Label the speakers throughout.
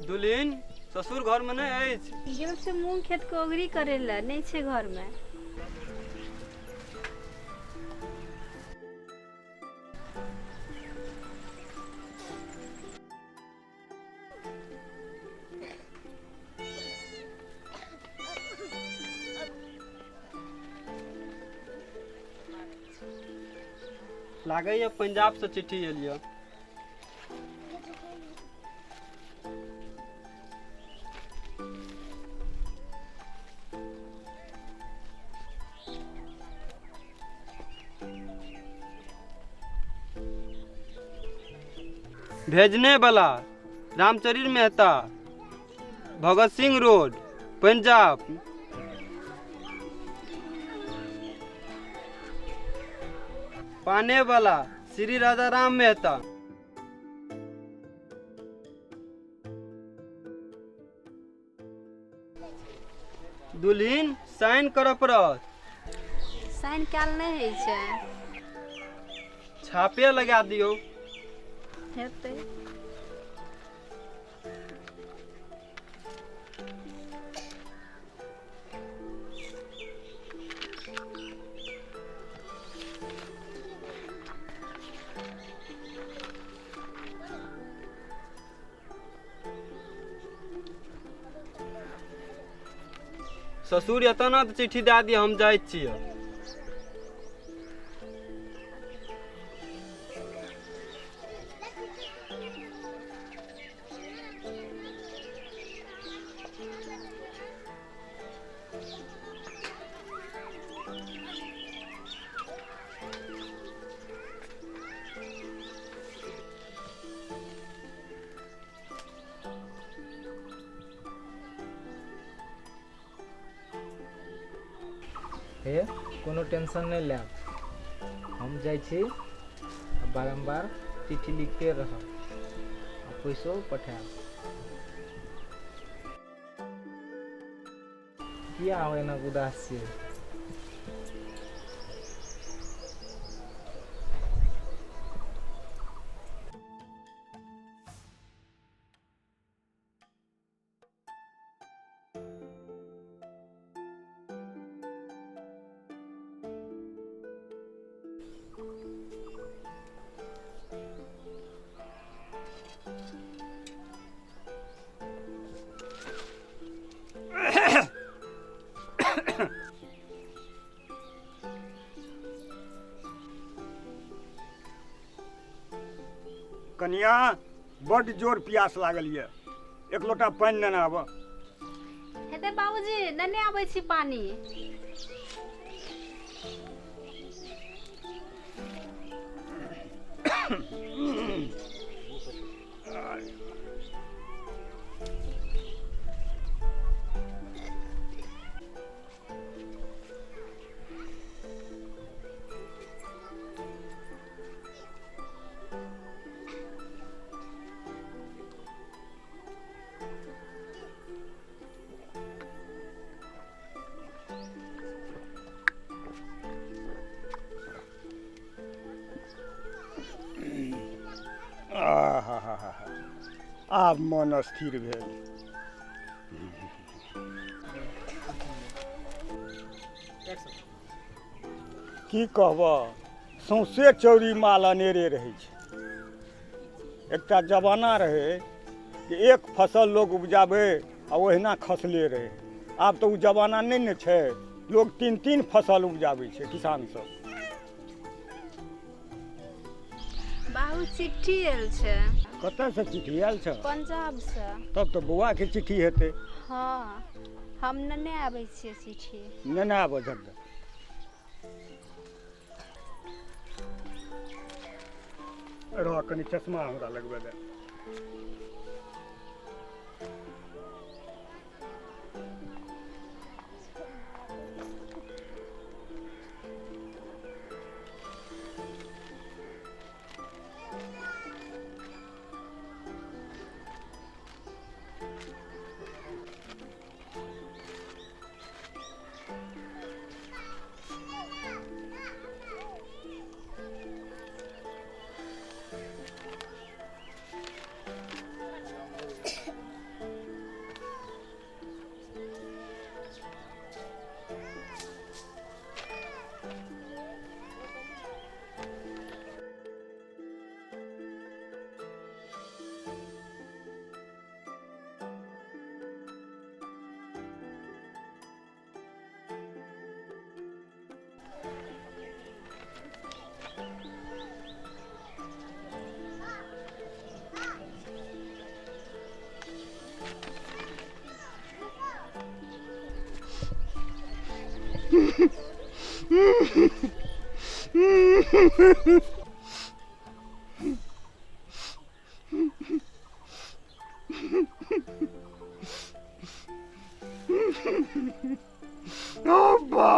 Speaker 1: दुलिन ससुर घरमे नहि अछि?
Speaker 2: गेल छै मूंग खेत के ओगरी करे लए, नहि छै घरमे।
Speaker 1: लागैए पंजाबसँ चिट्ठी एल यऽ। भेजने वाला रामचरित मेहता, भगत सिंह रोड, पंजाब। पाने वाला श्री राजा राम मेहता। दुल्हिन साइन करऽ पड़त।
Speaker 2: साइन कयल नहि होइ छै।
Speaker 1: छापे लगा दियौ।
Speaker 2: हेतै।
Speaker 1: ससुर एतऽ ने तऽ चिट्ठी दए दिअ, हम जाइ छियै।
Speaker 3: हे, कोनो टेंशन नहि लेब, हम जाइ छी आ बारम्बार चिट्ठी लिखते रहब आ पैसो पठायब। किया अहाँ एना उदास छियै?
Speaker 4: कनिया, बड्ड जोर प्यास लागल यऽ, एक लोटा पानि नेने आबऽ।
Speaker 2: हेतै बाबूजी, नेने आबै छी पानि।
Speaker 4: आहा, आब मन स्थिर भेल। की कहबह, सौंसे चौरी माल अनेरे रहै छै। एकटा जमाना रहै कि एक फसल लोक उपजाबै आ ओहिना खसले रहै। आब तऽ ओ जमाना नहि ने छै, लोक तीन तीन फसल उपजाबै छै किसान सब।
Speaker 2: बाबू चिट्ठी आयल छै।
Speaker 4: कतऽसँ चिट्ठी आयल छ?
Speaker 2: पंजाबसँ।
Speaker 4: तब तऽ बौआके चिट्ठी हेतै।
Speaker 2: हँ, हम नेने आबै छियै चिट्ठी।
Speaker 4: नेने आबऽ झट दऽ। रह, कनि चश्मा हमरा लगबै दे। ओ बा,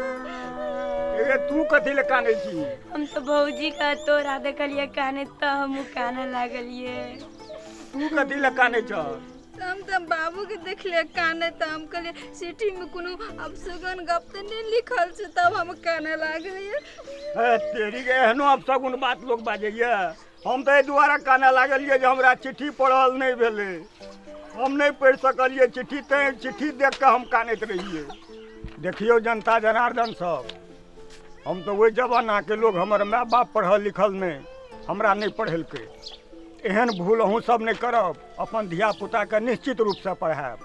Speaker 4: ए, तू कथी लए कानै छी?
Speaker 5: हम तऽ भौजी का तोरा देखलियै काने तऽ हमहूँ काने लागलियै।
Speaker 4: तू कथी लए कानै छ?
Speaker 2: हम तऽ बाबूके देखलियै काने तऽ हम कहलियै सिटीमे कोनो अपशगुन गप तऽ नहि लिखल छै, तब हम काने लागलियै।
Speaker 4: हे तेरी के, एहनो अपशगुन बात लोक बाजैया? हम तऽ एहि दुआरे कानऽ लागलियै जे हमरा चिट्ठी पढ़ल नहि भेलै, हम नहि पढ़ि सकलियै चिट्ठी, तैँ चिट्ठी देख कऽ हम कानैत रहियै। देखियौ जनता जनार्दन सब, हम तऽ ओहि जमानाके लोक, हमर माय बाप पढ़ल लिखल नहि, हमरा नहि पढ़ेलकै। एहन भूल अहूँ सब नहि करब, अपन धियापुताके निश्चित रूपसँ पढ़ायब।